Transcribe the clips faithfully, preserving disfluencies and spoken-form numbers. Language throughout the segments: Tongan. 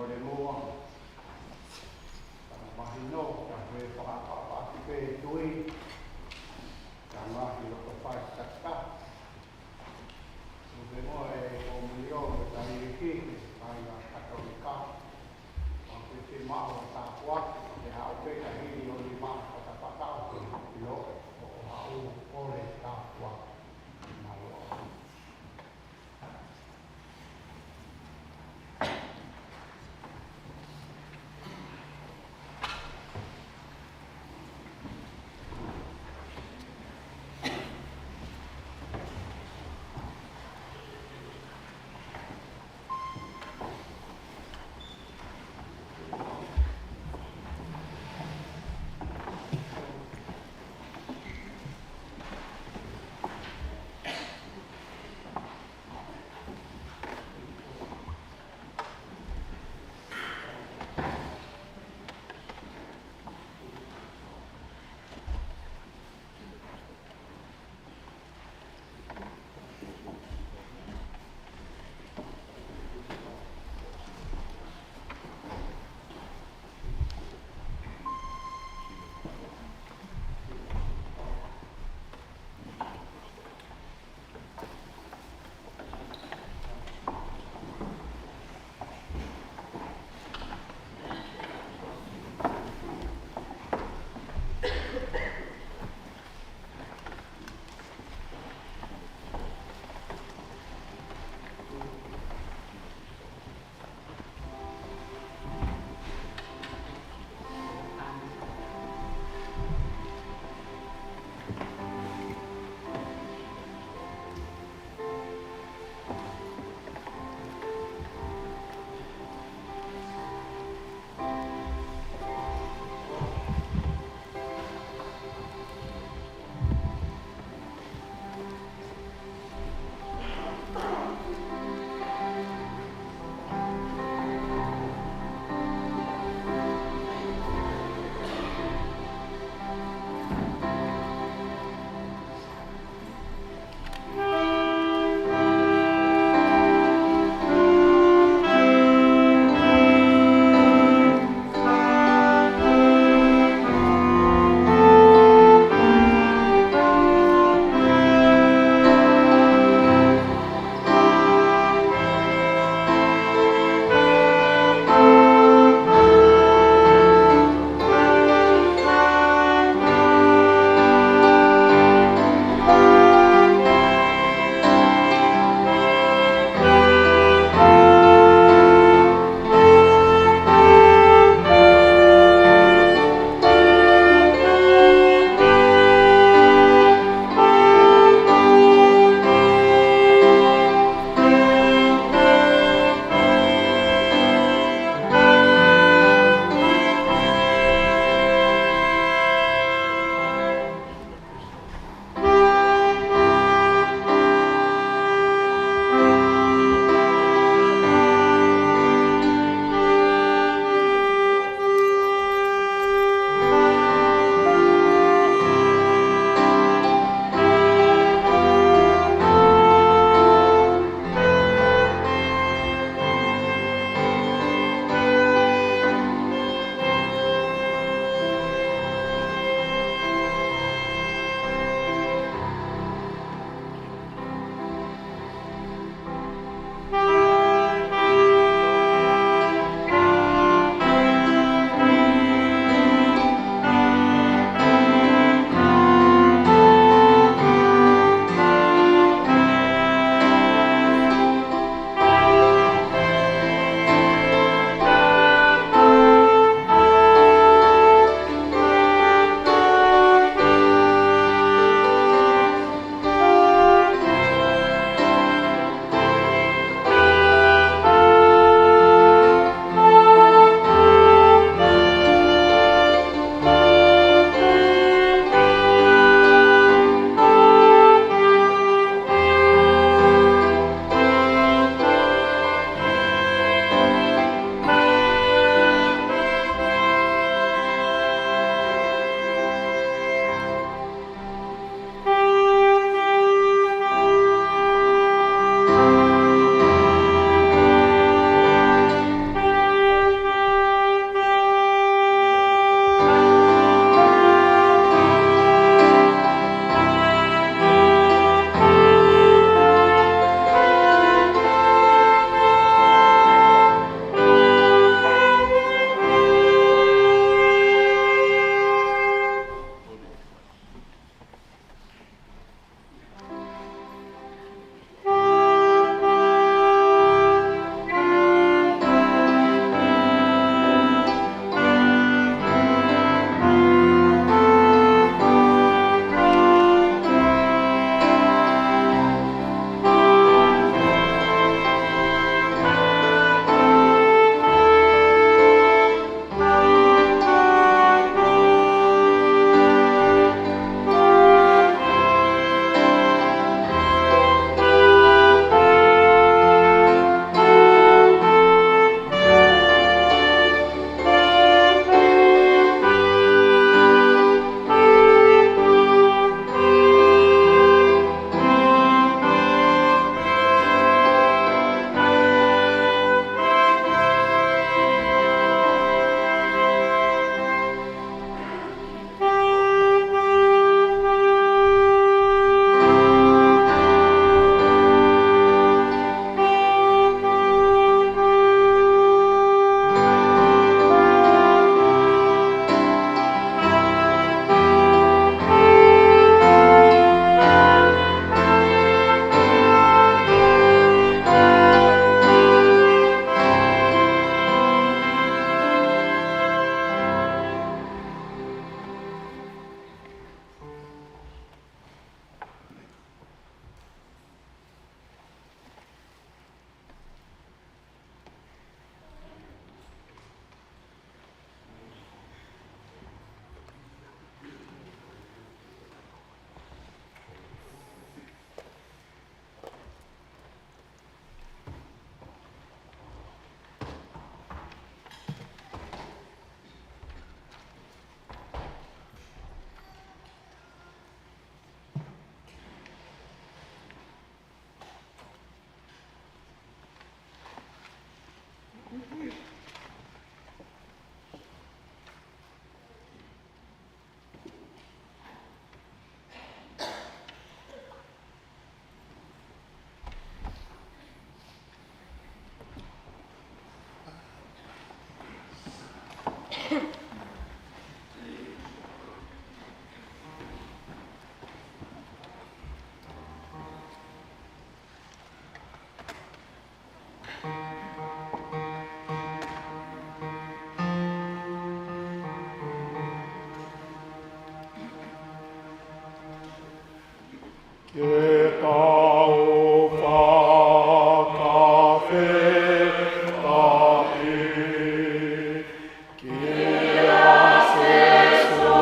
Kole muʻa, ka mahino, ka he fakaʻapaʻapa pē tui, ka ngaahi loto fai takitaha. Tuku muʻa e komiunio mo e taimi ki he kāinga Katolika. Mau fiemaʻu ha tāpuaki, ke haʻu pē ka hili ʻo nima fakapatau, ʻio, ʻo haʻu kole tāpuaki. Mālō. Ke tau fakafetaʻi kia Sīsū.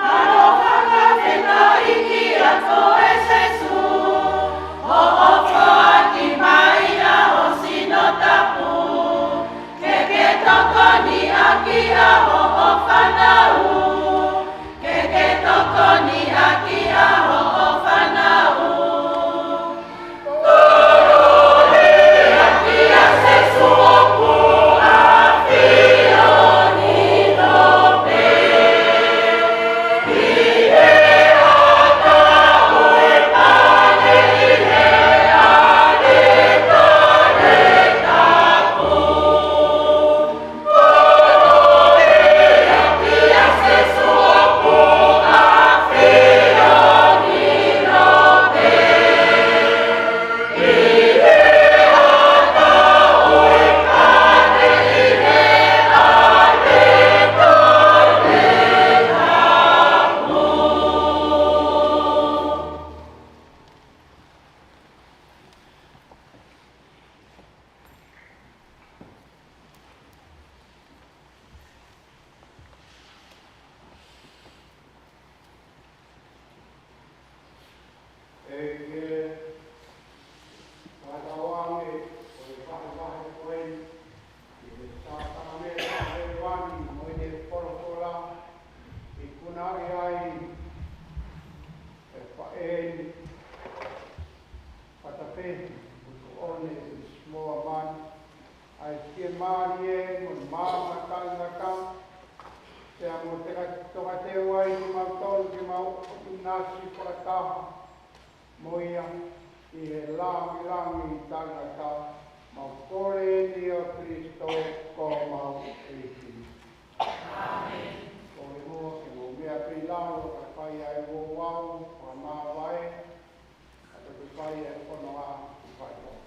Mālō fakafetaʻi kiate koe Sīsū, hoʻo foaki mai ʻa ho sino tapu, ke ke tokoniʻaki ʻa hoʻo fānau, ke ke tokoniʻaki ʻa hoʻo fānau. ʻEiki, fakatauange ʻoku ke vahevahe ko eni ʻi he Sākalameniti ʻo e Hēvani mo ʻene folofola, ikunaʻi ai ʻe he faʻē ni, Father Pehi Tuʻone Misi Moa Manu, ʻa e fiemālie mo e maama taʻengata, pea mo teka-, tokateu ai kimautolu ke mau ʻinasi fakataha mo ia ʻi he lāngilangi taʻengata, mau kole ni ʻia Kalaisi ko homau ʻEiki. ʻĒmeni. Kole muʻa ke mou meʻa pē ʻi lalo kae fai ai e ouau fakamāvae, kae toki fai e fononga ʻi he faitoʻo.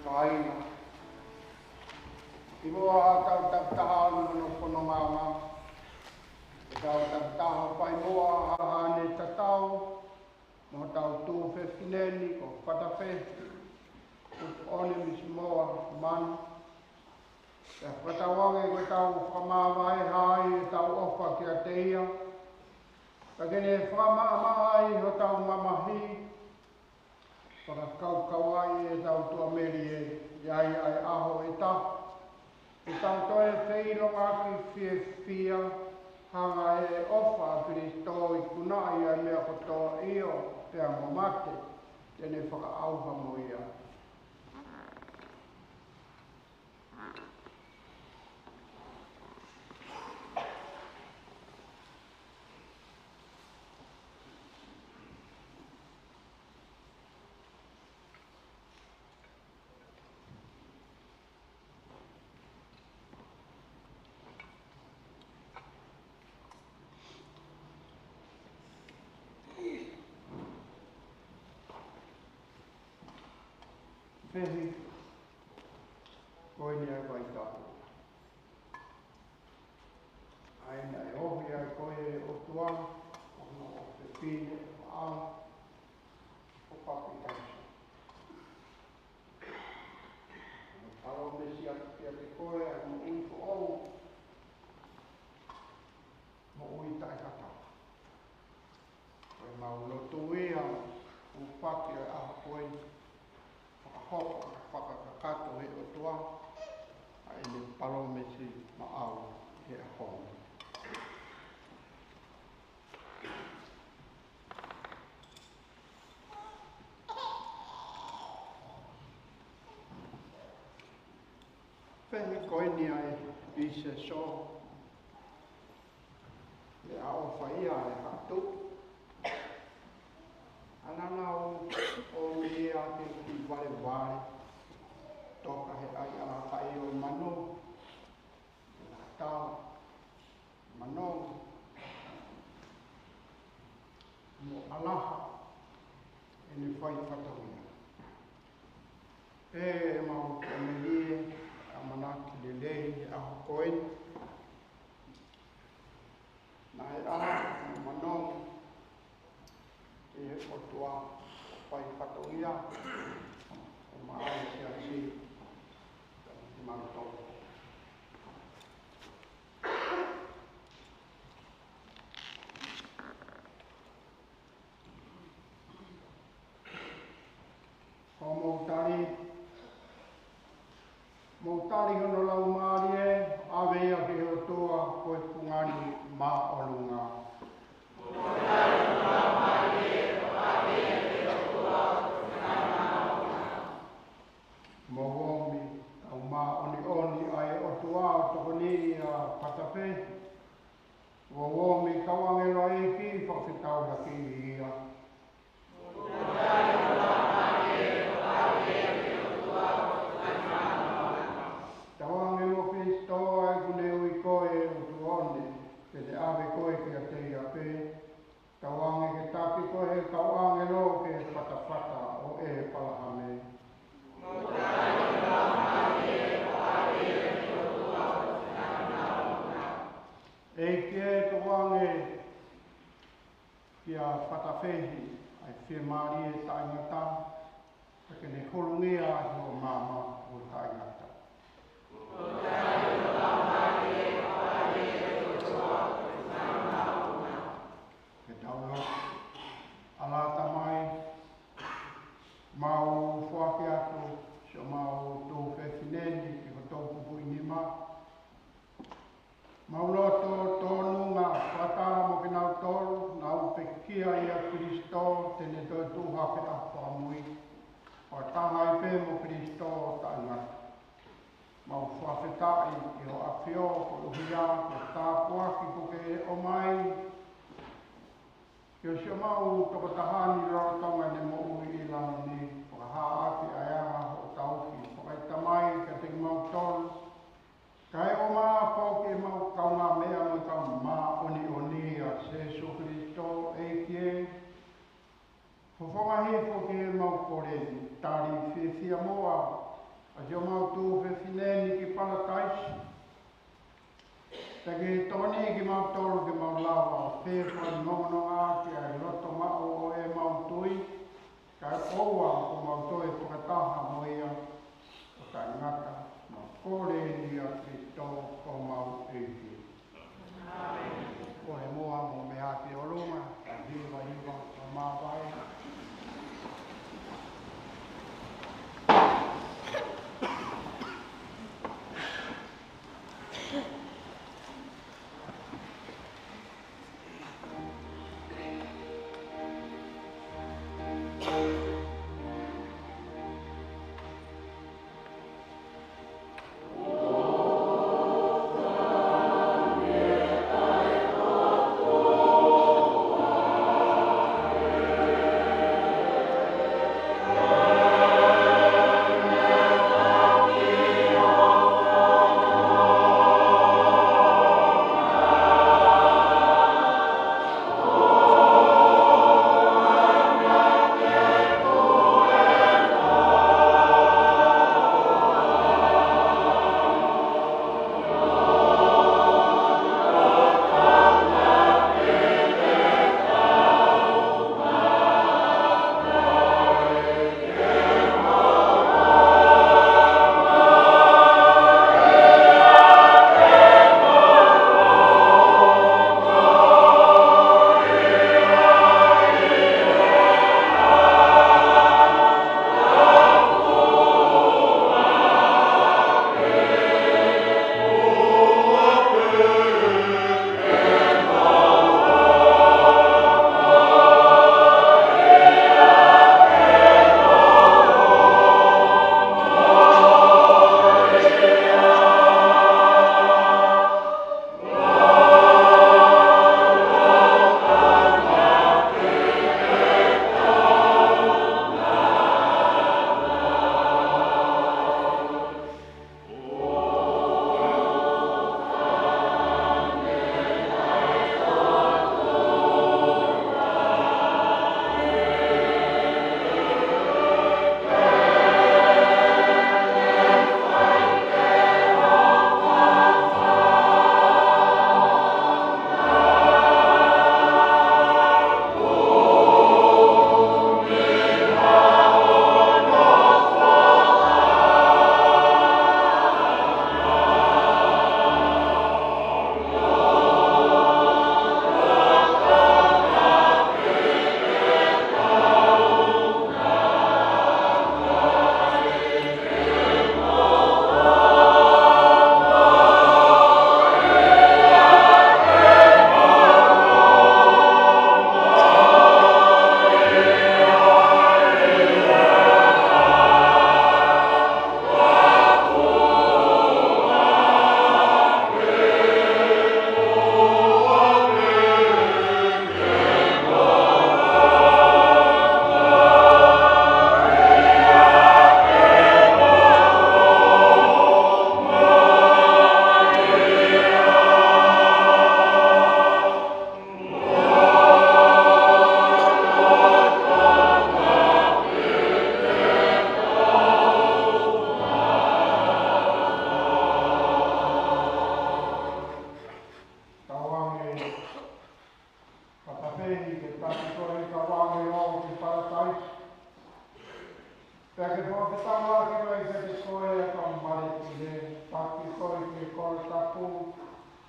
Kāinga, kimuʻa ʻetau takitaha ʻalu mo hono fononga, ke tau takitaha fai muʻa ha haʻane tatau mo hotau tuofefine ni ko Father Pehi Tuʻone Misi Moa Manu. Pea fakatauange ko ʻetau fakamāvaeʻi ʻetau ʻofa kiate ia, pea ke ne fakamaʻamaʻa ai hotau mamahi, Fakakaukauʻi ʻetau tuʻamelie, ʻi ai ʻa e ʻaho ʻe taha, ʻetau toe feʻiloaki fiefia, hanga ʻe he ʻofa ʻa Kalaisi ʻo ikunaʻi ʻa e meʻa kotoa, ʻio, pea mo mate, te ne fakaʻauha mo ia. Fehi, ko eni ʻa e vaitapu. ʻA ia naʻe ohi ai ko e ʻOtua, ʻo hono ʻofefine ʻo ʻAlo, ko Papitaiso. Naʻe palōmesi atu kiate koe ʻa e moʻui foʻou, moʻui taʻekakato. Ko ʻemau lotu ia, ʻoku paki ʻa e ʻaho ko eni, fakahoko, fakakakato ʻe he ʻOtua ʻa ʻene palōmesi maʻau ʻi he ʻaho ni. Fehi, ko eni ʻa e pīsesi ʻo e ʻaho fai ʻa e hatu. ʻAnanau ʻo ia ke ki valevale, toka he ʻaiʻanga kai ʻo e manu, tau manu, mo ʻalaha ʻene fai fatongia. ʻE mau tuʻamelie, ʻamanaki lelei he ʻaho ko eni. Naʻe ʻalu ʻa e manu ki he ʻOtua ʻo fai fatongia, ʻo maʻu ʻa e siasi, kimautolu. Ko hoʻomou tali, mou tali hono laumālie, ʻave ia ki he ʻOtua ko e fungani māʻolunga. Mou ōmi, kau māʻoniʻoni ʻa e ʻOtua, ʻo tokoniʻi ʻa Patape. Mou ōmi, kau ʻāngelo ʻa e ʻEiki, fakafetaulaki ia. Tauange mo Kalaisi ʻa ia kuo ne ui koe ʻo tuʻu ʻo ne, te ne ʻave koe kiate ia pē. Tauange ke taki koe ʻe he kau ʻāngelo ki he fatafata ʻo ʻĒpalahame. ʻEiki ē, tukuange kia Fatafehi ʻa e fiemālie taʻengata, pea ke ne holungia ʻi hoʻo maama ʻo taʻengata. Ke tau lotu. ʻAlā Tamai, mau foaki atu siʻomau tuofefine ni ki ho taupotu ʻi nima. Mau loto tonu ngāue fakataha mo kinautolu, nau pekia ʻia Kalaisi, te ne toe tuʻu hake ʻi he fakamui, fakataha ai pē mo Kalaisi taʻengata. Mau fakafetaʻi ʻi ho ʻAfio, koeʻuhi ko e tāpuaki kuo ke ʻomai ki ho siʻomau tokotaha ni lolotonga ʻene moʻui ʻi lalo ni, fakahā ʻaki ʻa e anga hoʻo tauhi fakaʻatamai kiate kimautolu, kae ʻumaʻā foki ʻemau kaungāmeʻa mo e kau māʻoniʻoni ʻa Sīsū Kalaisi ʻEiki ē. Fofonga hifo ki heʻemau kole, tali fiefia muʻa ʻa siʻomau tuofefine ni ki Palataisi. Pea ke tokoniʻi kimautolu ke mau lava ʻo fai fakanonganongoʻaki ʻa e loto maʻu ʻo ʻemau tui, kae ʻoua kuo mau toe fakataha mo ia ʻo taʻengata. Mau kole ni ʻia Kalaisi ko homau ʻEiki. Kole muʻa mo meʻa ki ʻolunga, kae hiva hiva, kae māvae.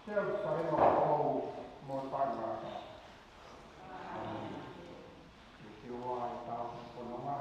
Selusalema Foʻou mo Taʻengata. ʻĒmeni. Ke ʻoua ʻetau fononga.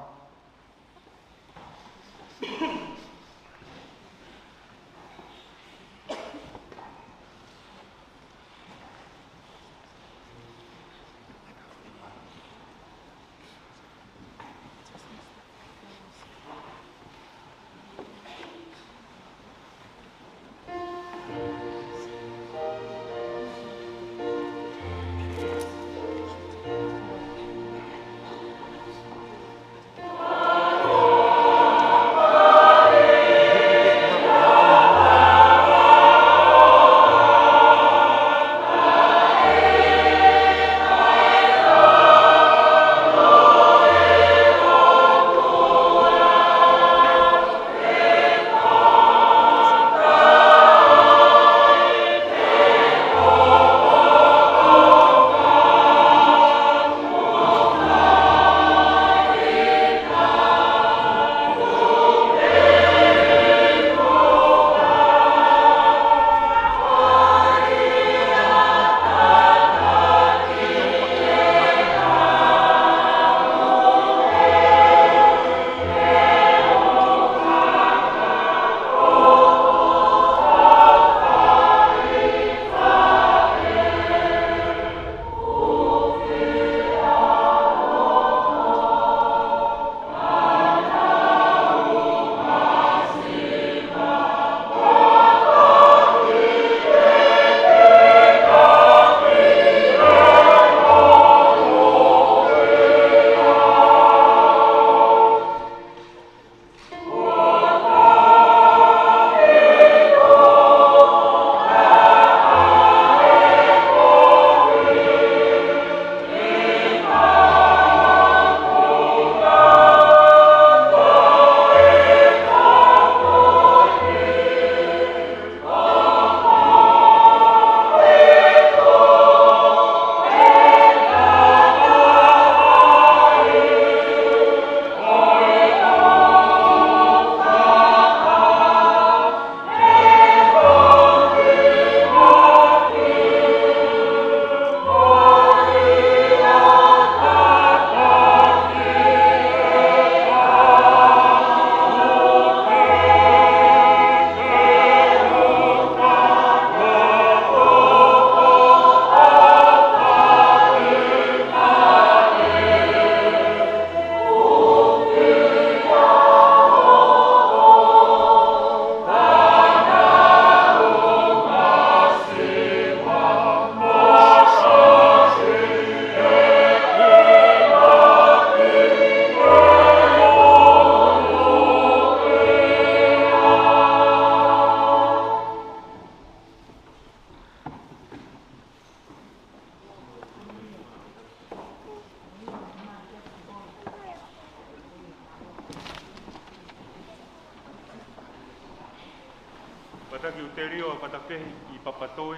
Pea ʻoku ou telio ʻa e pata kehe ʻi Papatoe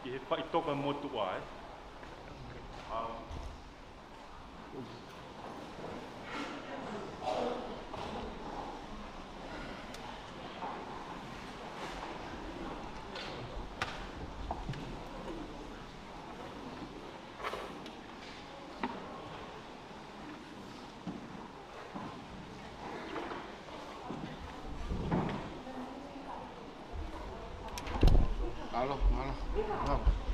ʻi he faʻitoka motuʻa, ē. ʻA Mālō, mālō. Mālō.